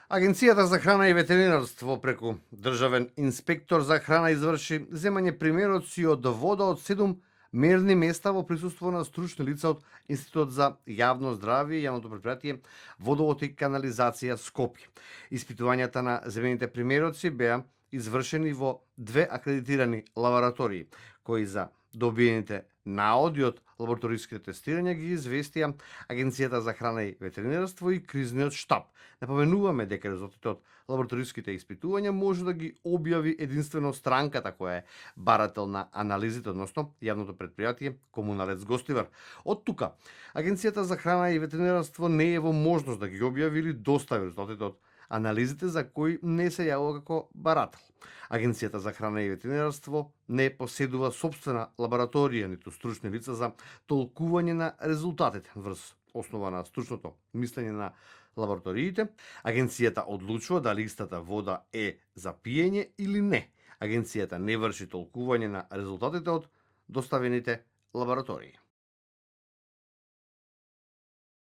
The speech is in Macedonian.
Агенцијата за храна и ветеринарство преку државен инспектор за храна изврши земање примероци од вода од 7 мерни места во присуство на стручни лица од Институтот за јавно здравје и јавното претпријатие Водовод и канализација Скопје. Испитувањата на земените примероци беа извршени во 2 акредитирани лаборатории, кои за добиените наоди од лабораториските тестирања ги известија Агенцијата за храна и ветеринарство и кризниот штаб. Напоменуваме дека резултатите од лабораториските испитувања може да ги објави единствено странката која е барател на анализите, односно јавното претпријатие Комуналец Гостивар. Од тука, Агенцијата за храна и ветеринарство не е во можност да ги објави или достави резултатите од анализите за кои не се јавува како барател. Агенцијата за храна и ветеринарство не поседува собствена лабораторија ниту стручни лица за толкување на резултатите врз основа на стручното мислење на лабораториите. Агенцијата одлучува дали истата вода е за пиење или не. Агенцијата не врши толкување на резултатите од доставените лаборатории.